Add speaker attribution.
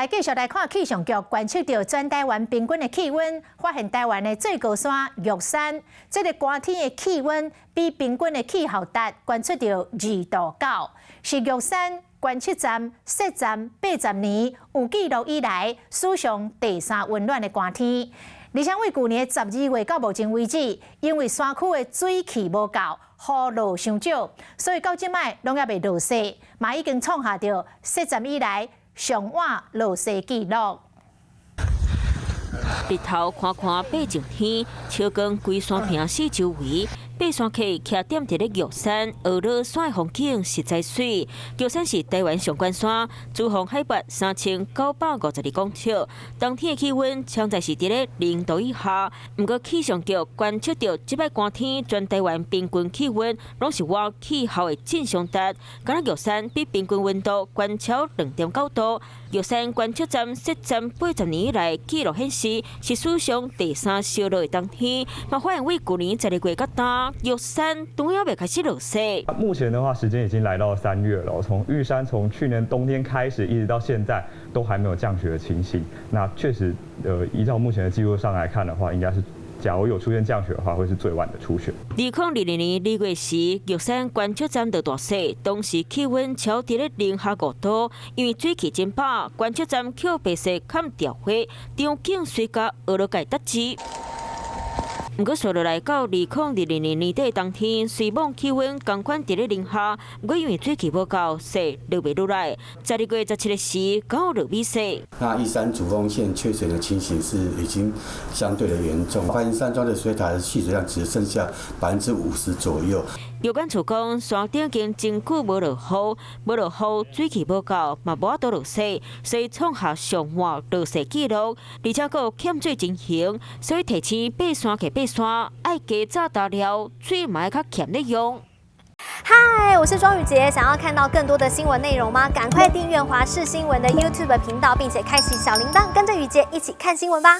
Speaker 1: 來繼續來看氣象局觀測著全台灣平均的氣溫，發現台灣的最高山玉山，這个寒天的氣溫比平均的氣候值觀測著2.9度，是玉山觀測站設站80年有記錄以來史上第三溫暖的寒天。而且為舊年12月到目前為止，因為山區的水汽無夠，雨落傷少，所以到這擺攏猶未落雪，嘛已經創下著設站以來上晚落雪紀錄。
Speaker 2: 日頭寬寬爬上天，笑光規山坪四周圍，爬山客徛踮佇咧玉山，學落山的風景實在媠。玉山是台灣上懸山，主峰海拔3952公尺，冬天的氣溫常在是佇咧0度以下。毋過氣象局觀測著這擺寒天，全台灣平均氣溫攏是倚氣候的正常值，敢若玉山比平均溫度懸超2.9度。玉山觀測站設站80年以來紀錄顯示，是史上第三燒熱的冬天。嘛發現為舊年12月到今，玉山都猶未開始落雪。
Speaker 3: 目前的話，時間已經來到3月了。從玉山從去年冬天開始，一直到現在都還沒有降雪的情形。那確實，依照目前的記錄上來看的話，應該是假如有出現降雪的話，會是最晚的初雪。
Speaker 2: 2022年2月時，玉山觀測站落大雪，當時氣溫超佇咧零下5度，因為水汽真飽，觀測站抾白雪崁著火，場景隨佮俄羅蓋得知。毋過，紲落來到2022年年底冬天，雖罔氣溫仝款佇咧零下，毋過因為水汽無夠，雪落袂落來。12月17日時，剛好落米雪。
Speaker 4: 那玉山主峰線缺水的情形是已經相對的嚴重，發現山莊的水塔的蓄水量只剩下50%左右。
Speaker 2: 藥管處講，山頂已經真久無落雨，無落雨，水汽無夠，嘛無法度落雪，所以創下上晚落雪紀錄。而且閣有欠水情形，所以提醒爬山客爬山愛加早打料，水嘛愛較儉咧用。
Speaker 5: 嗨，我是莊宇傑，想要看到更多的新聞內容嗎？趕快訂閱華視新聞的 YouTube 頻道，並且開啟小鈴鐺，跟着宇傑一起看新聞吧。